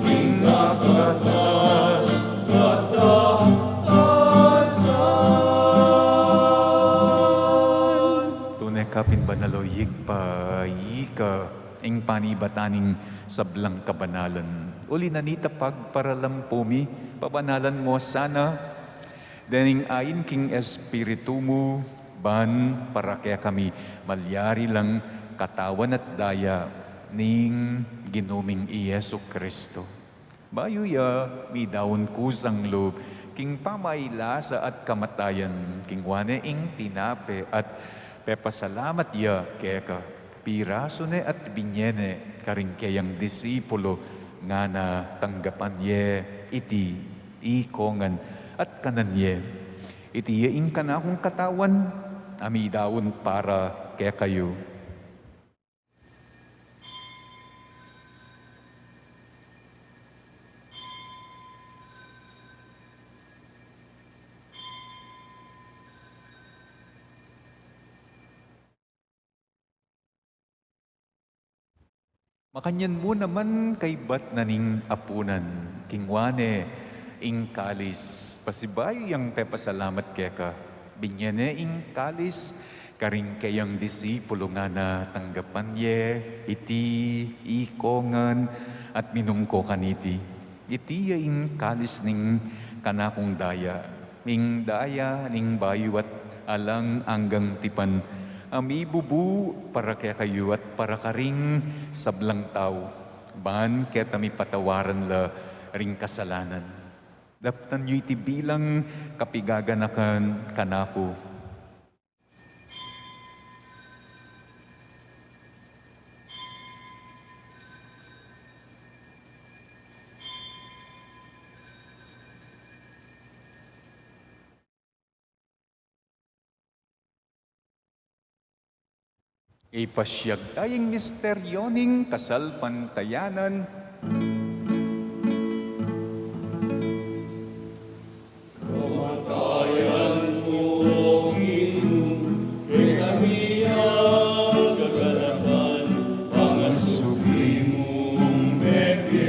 king kakatas-katasan. Tune ka pin banal, o Ibpa, ika ing panibatan ning sablang kabanalan. Uli na nita pagparalampu mi, pabanalan mo sana dening ain king Espiritu mu, ban para kekami malyari lang katawan at daya ning Ginu ming i Jesucristo. Bayu ya midaun kusang lub king pamailasa at kamatayan, kinua ne ing tinape at pepasalamat ya keka, pirasu ne at binie ne karing keyang disipulu, ngana, tanggapan ye iti ikongan at kanan ye. Iti ya ing kanakung katawan a midaun para kekayu. Makanyan mu naman kaybat na ning apunan, kinua ne ing kalis, pasibayu yang pepasalamat keka, binie ne ing kalis karing keyang disipulu, ngana, tanggapan ye iti ikongan at minum ko kaniti. Iti ya ing kalis ning kanakung daya, ing daya ning bayu at alang anggang tipan, a mibubu para kekayu at para karing sablang tau, ban keta mipatawaran la ring kasalanan. Daptan yu iti bilang kapigaganakan kanaku. Ipasiag taya ing misteryo ning kasalpantayanan. Kamatayan mu, O Ginu, kekami ing kaganakan, pangasubli mung mebie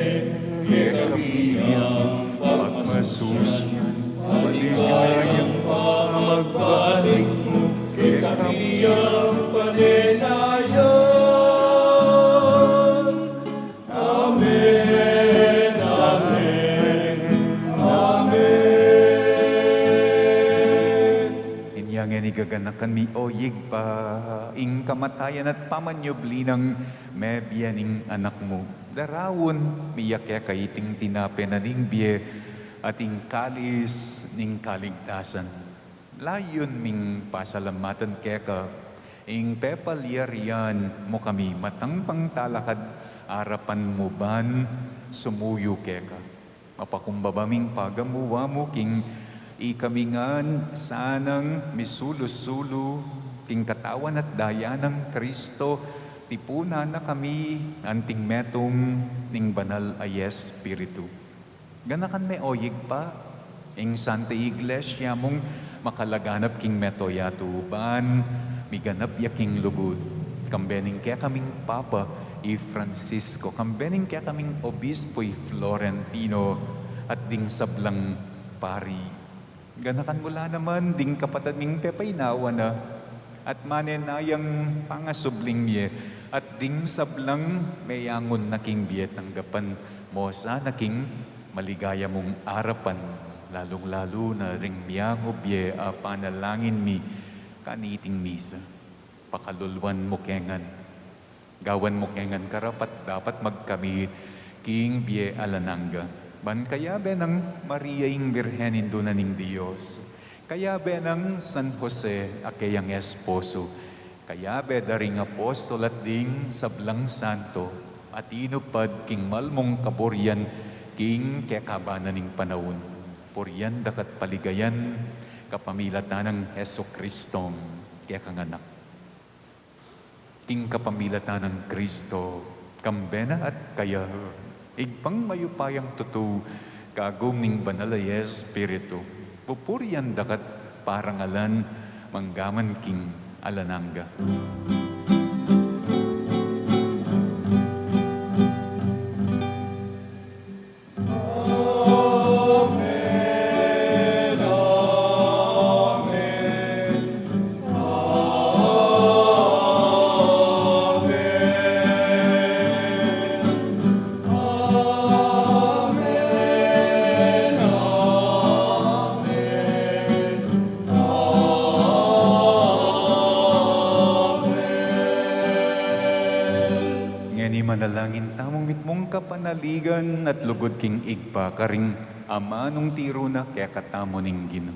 Yang paninayan. Amen, amen, amen. Inya ngeni gaganakan mi, o Ibpa, ing kamatayan at pamanyubli nang mebie ning Anak mu. Daraun mi ya keka iting tinape na ning bie at ing kalis ning kaligtasan. Layun ming pasalamatan keka ing pepalyarian mu kami matang pangtalakad arapan mu ban sumuyu keka. Mapakumbaba ming pagamuan mu king ikami ngan sanang misulu-sulu king katawan at daya nang Kristo, tipunan na kami anting metung ning banal a Espiritu. Ganakan me, o Ibpa, ing Santa Iglesia mung makalaganap king mabilug a yatu ban miganap ya king lugud. Kambe ning kekaming Papa i Francisco, kambe ning kekaming Obispo i Florentino, at ding sablang pari. Ganakan mu la naman ding kapatad ming pepaynawa na at manenayang pangasubling mie, at ding sablang meyangun na king bie, tanggapan mu sana king maligaya mung arapan, lalung-lalu na ring miyangubie a panalangin mi kaniting misa. Pakaluluan mu ke ngan. Gawan mu ke ngan karapat-dapat magkamit king bie alang angga. Ban kayabe nang Maria ing Birhen, Indu na ning Dios, kayabe nang San Jose a keyang esposo, kayabe da ring apostol at ding sablang santo a tinupad king mal mung kaburian king kekaban na ning panaun, purian da ka at paligayan kapamilatan nang Jesucristong kekang Anak. King kapamilatan nang Kristo, kambe na at kaya, Ibpang mayupayang tutu, kagum ning Banal a Espiritu, pupurian da ka at parangalan manggaman king alang angga. Ngeni manalangin tamung mitmung kapanaligan at lugud king Ibpa, karing amanung tiru na kekatamu ning Ginu.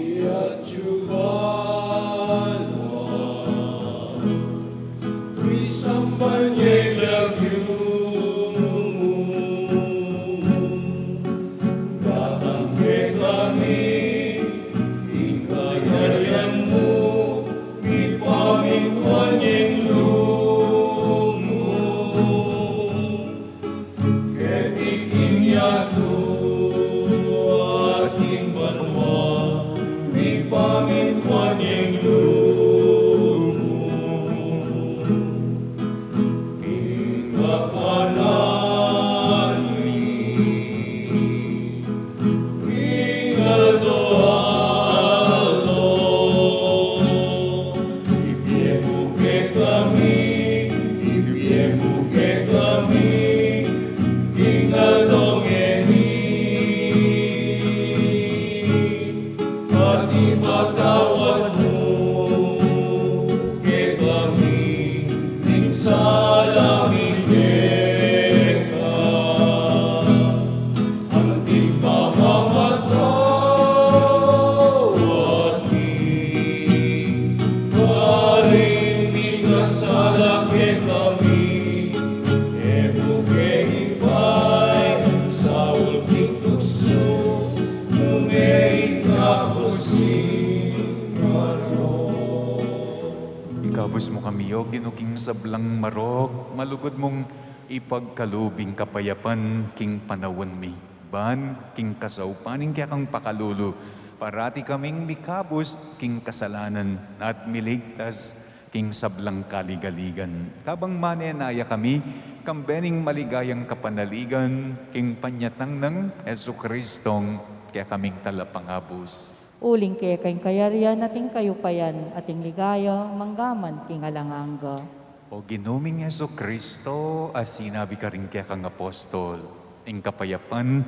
Ipamiacuba na, isambal ya ing lagyu mu, datang kekami ing kayarian mu, mipamintuan ya ing lub mu keti king yatu at king banua, mipamintuan ya ing lub mu. Ing kakanan mi king aldo-aldo ibie mu kekami, ibie mu kekami king aldo ngeni, at ipatawad mu kekami ing sala mi keka, anti pamamatawad mi karing mikasala kekami, e mu ke ipasaul king tuksu, nune ikabus ing marok. Ikabus mu kami, O Ginu, king sablang marok, malugud mung Ipagkalub ing kapayapan king panaun mi, ban king kasaupan ning kekang pakalulu, parati kaming mikabus king kasalanan at miligtas king sablang kaligaligan. Kabang manenaya kami, kambe ning maligayang kapanaligan, king panyatang nang Jesucristong kekaming talapangabus. Uling keka ing kayarian at ing kayupayan at ing ligaya, manggaman king alang angga. O Ginu ming Jesucristo, a sinabi karing kekang apostol, ing kapayapan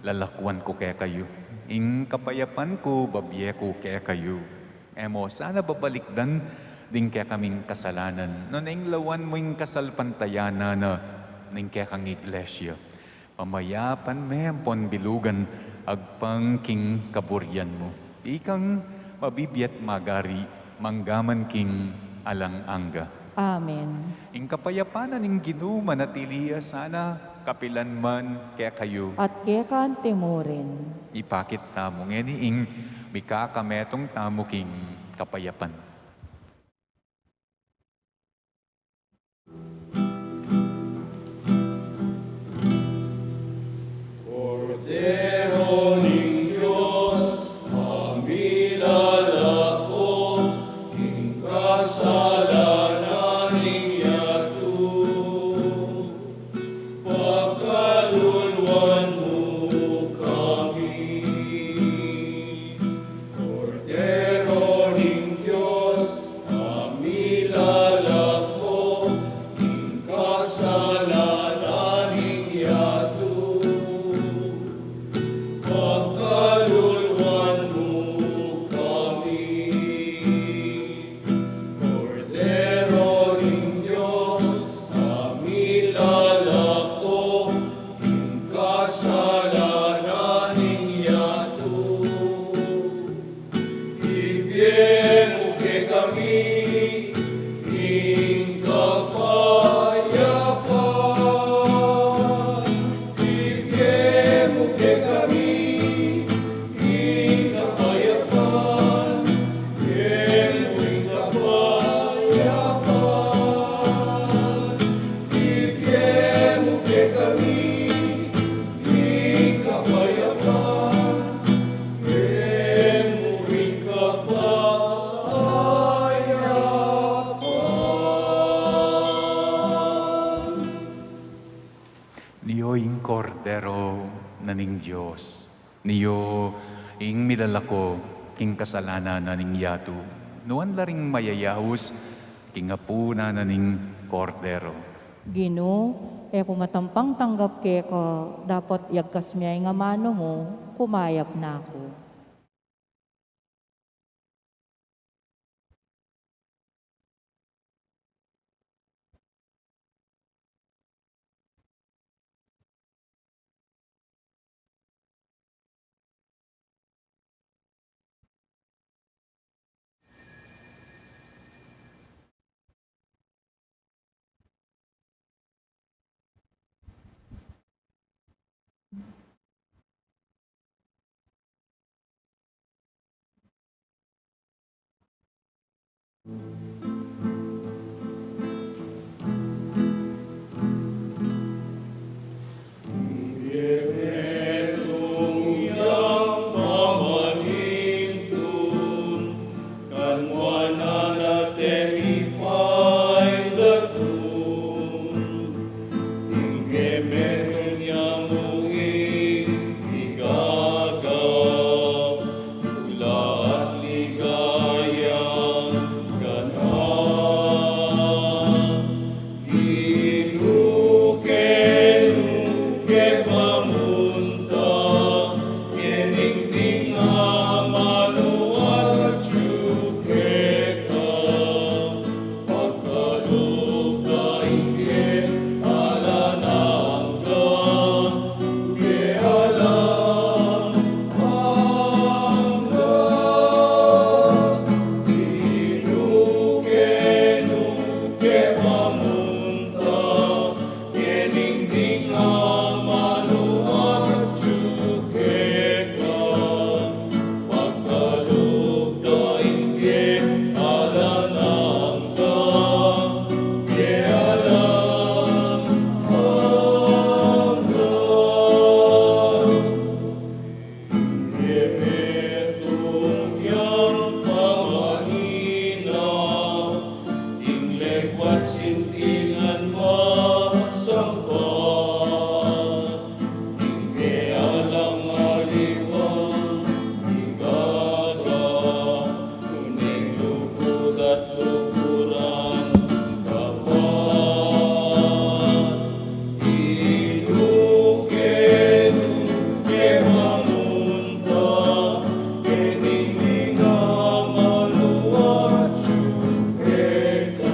lalakwan ku kekayu, ing kapayapan ku babie ku kekayu. E mo sana babalikdan ding kekaming kasalanan, nune ing lawan mu ing kasalpantayanan na ning kekang iglesia. Pamayapan me ampon bilugan agpang king kaburian mu. Ikang mabibie at magari, manggaman king alang angga. Amen. Ing kapayapan na ning Ginu manatili ya sana kapilan man kekayu. At keka anti mu rin. Ipakit tamu ngeni ing mikakametung tamu king kapayapan. Kordero ning Dios, a milalako king kasalanan ning yatu. Pakaluluan mu kami. Kordero ning Dios, a milalako king kasalanan ning yatu. Pakaluluan mu kami. Kordero ning Dios, a milalako king kasalanan ning yatu. Ibie mu kekami ing kapayapan. Ibie mu kekami ing kapayapan. Ibie mu ing kapayapan. Ibie mu kekami ing kapayapan. Ibie mu ing kapayapan. Nio ing Kordero na ning Dios. Nio ing milalako king kasalanan na ning yatu. Nuan la ring mayayaus king apunan na ning Kordero. Ginu, e ku matampang tanggap keka, dapot yagkas me ing amanu mu, kumayap na ku. Ingan masangka, ing ke alang aliwa, igaga, nune ing lugud at luguran, kapat, iduke nu ke mangunta, ke ning linga maluat yu keka.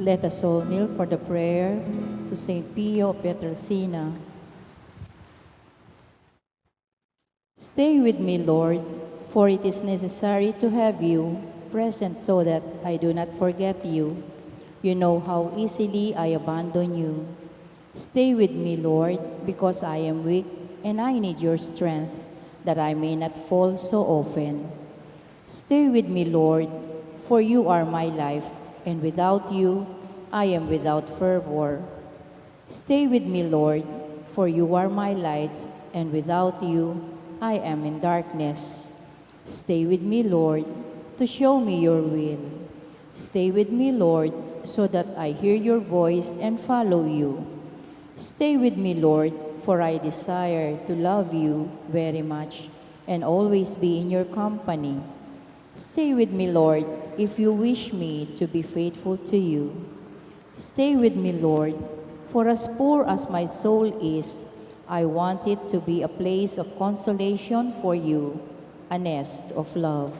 Let us all kneel for the prayer to Saint Pio Pietrelcina. Stay with me, Lord, for it is necessary to have you present so that I do not forget you. You know how easily I abandon you. Stay with me, Lord, because I am weak and I need your strength, that I may not fall so often. Stay with me, Lord, for you are my life, and without you I am without fervor. Stay with me, Lord, for you are my light, and without you I am in darkness. Stay with me, Lord, to show me your will. Stay with me, Lord, so that I hear your voice and follow you. Stay with me, Lord, for I desire to love you very much and always be in your company. Stay with me, Lord, if you wish me to be faithful to you. Stay with me, Lord, for as poor as my soul is, I want it to be a place of consolation for you, a nest of love.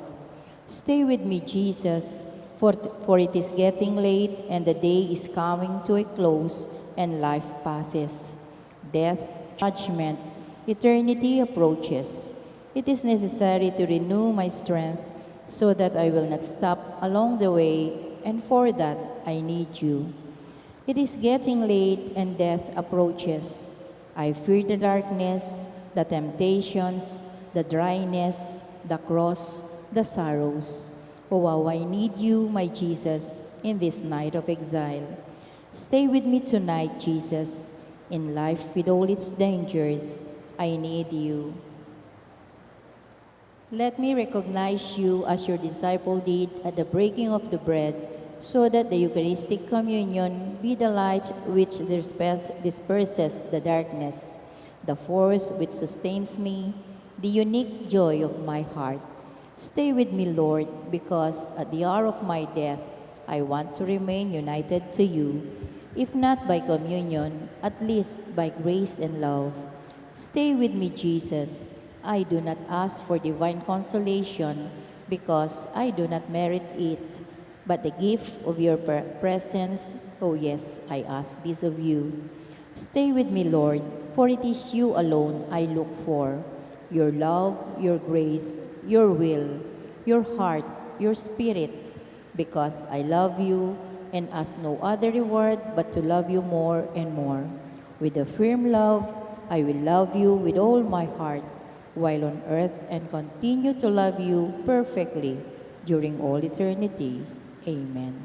Stay with me, Jesus, for, for it is getting late and the day is coming to a close and life passes. Death, judgment, eternity approaches. It is necessary to renew my strength so that I will not stop along the way, and for that I need you. It is getting late and death approaches. I fear the darkness, the temptations, the dryness, the cross, the sorrows. Oh, how I need you, my Jesus, in this night of exile. Stay with me tonight, Jesus. In life with all its dangers, I need you. Let me recognize you as your disciple did at the breaking of the bread, so that the Eucharistic communion be the light which disperse-, disperses the darkness, the force which sustains me, the unique joy of my heart. Stay with me, Lord, because at the hour of my death, I want to remain united to you, if not by communion, at least by grace and love. Stay with me, Jesus. I do not ask for divine consolation, because I do not merit it, but the gift of your pre-, presence. Oh yes, I ask this of you. Stay with me, Lord, for it is you alone I look for. Your love, your grace, your will, your heart, your spirit, because I love you and ask no other reward but to love you more and more. With a firm love, I will love you with all my heart while on earth and continue to love you perfectly during all eternity. Amen.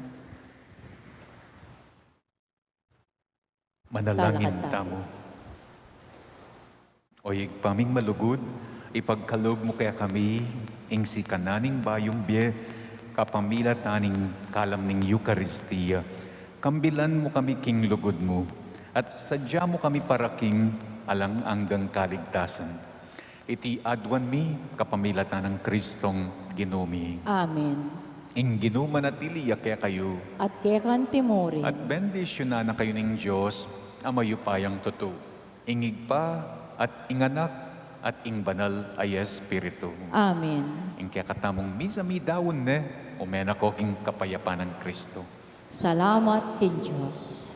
Manalangin tamu. O Ibpa ming malugud, ipagkalub mu kekami ing sikanan ning bayung bie kapamilatan ning kalam ning Eukaristia. Kambilan mu kami king lugud mu, at sadya mu kami paraking alang anggang kaligtasan. Iti aduan mi kapamilatan nang Kristong Ginu mi. Amen. Ing Ginu manatili ya kekayu. At keka naman murin. At bendisyunan na kayu ning Dios a mayupayang tutu, ing Ibpa, at ing Anak, at ing Banal a Espiritu. Amen. Ing kekatamung misa midaun ne, ume na ko king kapayapan nang Kristo. Salamat king Dios.